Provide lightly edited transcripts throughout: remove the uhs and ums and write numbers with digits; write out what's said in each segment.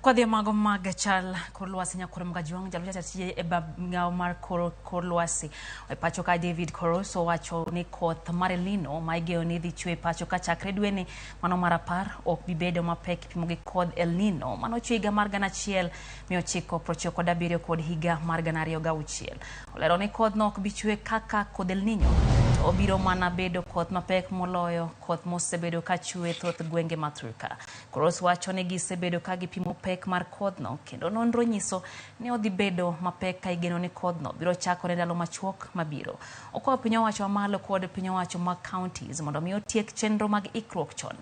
Kwadhi mago mag chal kor lwasi nyakwar Mgajuang' jalup jatich e migawo mar kor lwasi e pacho ka David Koros owacho ni koth mar El Nino ma igeno ni dhi chwe e pacho ka chakre dweni mano mar 10 ok bi bedo mapek kipimo gi kodh El Nino manochwe higa mar 1997 kod higa mar 2006. Olero ni kodhno ok bi chwe kaka kodh El Nino to obiro mana bedo koth mapek moloyo koth mosebedo ka chwe thoth gwenge ma Thurka. Koros wacho ni gisebedo ka gipimo pek mar kodhno kendo nonro nyiso ni odhi bedo mapek ka igeno ni kodhno biro chakore ndalo machuok mabiro. Okwayo piny owacho mamalo kod piny owacho mag counties mondo mi otiek chenro mag ikruok chon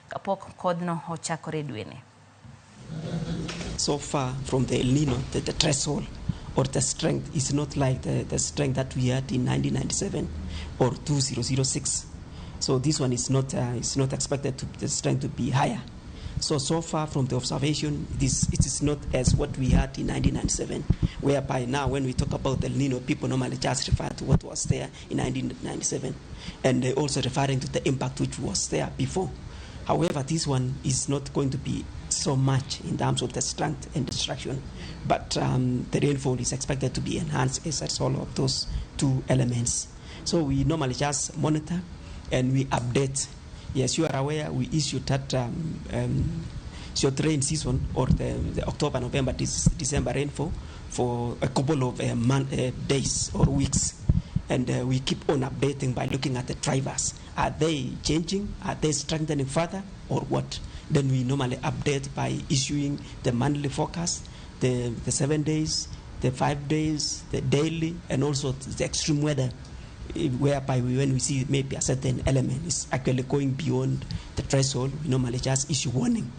kapok kodhno ochakore dweni. So far from the El Nino, the threshold or the strength is not like the strength that we had in 1997 or 2006. So this one is not expected to the strength to be higher. So far from the observation, it is not as what we had in 1997, whereby now when we talk about El Nino, people normally just refer to what was there in 1997, and they also referring to the impact which was there before. However, this one is not going to be so much in terms of the strength and destruction, but the rainfall is expected to be enhanced as a result of those two elements. So we normally just monitor and we update. Yes, you are aware we issued that short rain season or the October, November, December rainfall for a couple of days or weeks. And we keep on updating by looking at the drivers. Are they changing? Are they strengthening further or what? Then we normally update by issuing the monthly forecast, the 7 days, the 5 days, the daily, and also the extreme weather, whereby when we see maybe a certain element is actually going beyond the threshold, we normally just issue warning.